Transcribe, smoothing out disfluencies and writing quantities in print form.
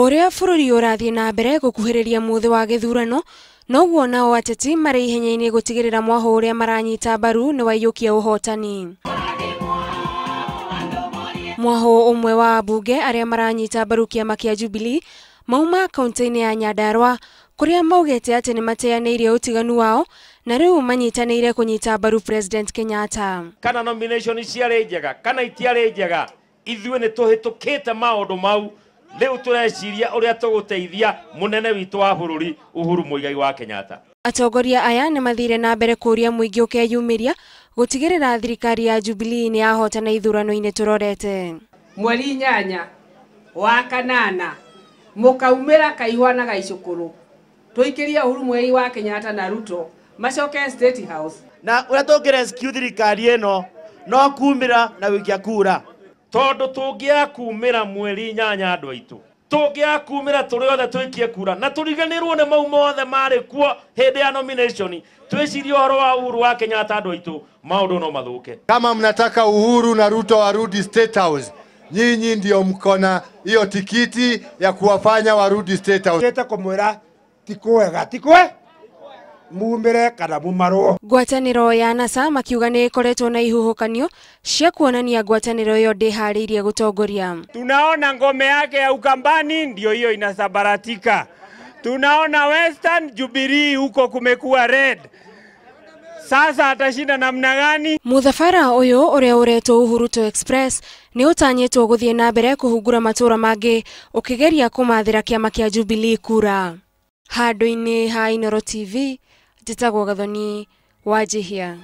Ũrĩa bũrũri ũrathiĩ na mbere gũkuhĩrĩria mũthĩ wa gĩthurano, noguo nao ateti marĩ ihenya-inĩ gũtigĩrĩra mwahũ ũrĩa maranyita mbaru nĩ waiyũkia ũhotani. Mwahũ ũmwe wa ambunge arĩa maranyita mbaru kĩama kĩa Jubilee mauma kaunti-inĩ ya Nyandarua kũrĩa maugĩte atĩ nĩ mateanĩirie ũtiganu wao na rĩu manyitanĩire kũnyita mbaru President Kenyatta. Kana nomination ciarĩ njega kana itiarĩ njega, ithuĩ nĩ tũhĩtũkĩte maũndũ mau, rĩu tũreciria ũrĩa tũgũteithia mũnene witũ wa bũrũri Uhuru Muigai wa Kenyatta. Atongoria aya nĩ mathire na mbere kũũria mũingĩ ũkeyumĩria gũtigĩrĩra thirikari ya Jubilee nĩ yahotana ithurano-inĩ tũrorete. Mweri 8 wa kanana mũkaumĩra Kaihwa na Gaicũkũrũ tũikĩrie Uhuru Muigai wa Kenyatta na Ruto macoke State House. Na ũrĩa tũngĩ rescue thirikari ĩno no kumĩra na gũikia kura, tondũ tũngĩaga kumĩra mweri 8 andũ aitũ tũngĩaga kumĩra tũrĩ othe tũikie kura na tũriganĩrwo nĩ mau mothe marĩ kuo hĩndĩ ya nomination, twĩcirie ũhoro wa Uhuru wa Kenyatta andũ aitũ, maũndũ no mathũke. Kama mnataka Uhuru na Ruto warudi State House, nyinyi ndio mkona hiyo tikiti ya kuwafanya warudi State House. Tete kumwira ti kwega ti kwe mumire kana mumarwo. Ngwatanĩro ya NASA makiuga nĩ ĩkoretwo na ihuhũkanio cia kuonania ngwatanĩro ĩyo ndĩharĩirie gũtongoria. Tunaona ngome yake ya Ukambani ndio hiyo inasambaratika. Tunaona Western Jubilee huko kumekuwa red. Sasa atashinda namna gani? Mũthabara ũyũ ũrĩa ũretwo Uhuruto Express nĩ ũtanyĩtwo gũthiĩ na mbere kũhungura matũra mangĩ ũkĩgeria kũmathĩra kĩama kĩa Jubilee kura. Handũ-inĩ ha Inooro TV, njĩtagwo Gathoni Wanjihia.